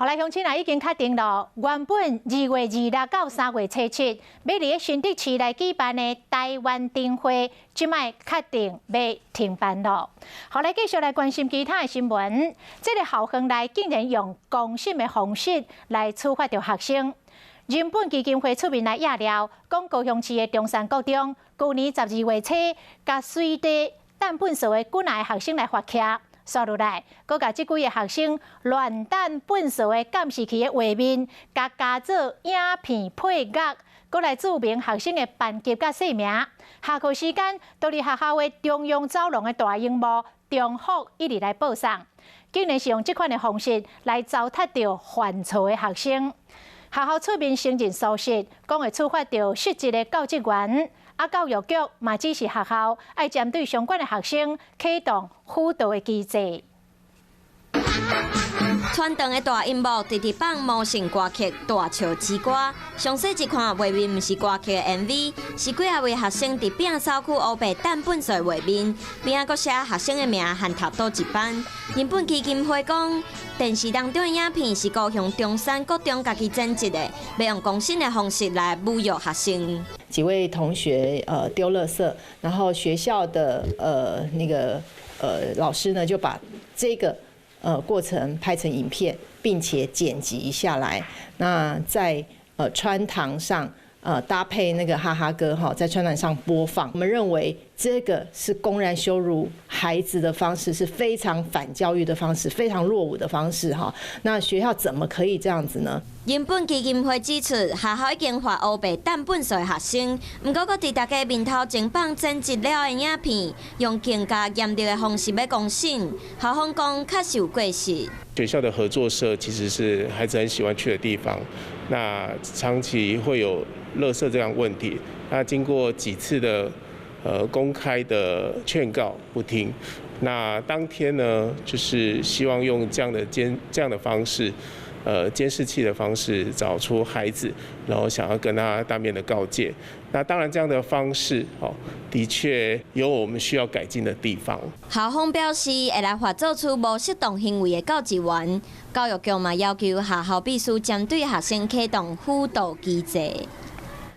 予來鄉親啊，已經確定囉，原本2月26到3月初7，欲佇新竹市來舉辦的台灣燈會，這擺確定欲停辦囉。予來繼續來關心其他的新聞，這个校園內竟然用公審的方式來處罰著學生。人本基金會出面來掖料，講高雄市的中山國中，舊年12月初，共隨地擲糞埽的幾若个學生來罰徛。煞落來，閣共這幾个學生亂擲糞埽的監視器的畫面，共加做影片配樂，閣來註明學生的班級佮姓名。下課時間，都佇學校的中央走廊的大螢幕重複一直來播送，竟然是用這款的方式來糟蹋著犯錯的學生。學校出面承認疏失，講會處罰著失職的教職員。啊，教育局嘛指示學校愛針對相關的學生啟動輔導的機制。傳統的大螢幕直直放魔性歌曲《大笑之歌》，詳細一看畫面，毋是歌曲的 MV，是幾仔位學生佇摒掃區烏白擲糞埽畫面，邊仔閣寫學生的名和讀佗一班。人本基金會講，電視當中的影片是高雄中山國中家己剪輯的，欲用公審的方式來侮辱學生。幾位同學丟垃圾，然後學校的那個老師呢就把這個過程拍成影片，並且剪輯下來。那在穿堂上搭配那個哈哈歌哈，在穿堂上播放。我們認為這個是公然羞辱孩子的方式，是非常反教育的方式，非常落伍的方式哈。那學校怎麼可以這樣子呢？人本基金會指出，學校已經罰烏白擲糞埽的學生，毋過閣佇大家面頭前放剪輯了的影片，用更加嚴厲的方式欲公審。校方講確實有過失。學校的合作社其實是孩子很喜歡去的地方，那長期會有垃圾這樣問題。那經過幾次的公開的勸告不聽，那當天呢，就是希望用這樣的方式，監視器的方式找出孩子，然後想要跟他當面的告誡。那當然這樣的方式，哦，的確有我們需要改進的地方。校方表示會來罰做出無適當行為的教職員，教育局嘛要求學校必須針對學生啟動輔導機制。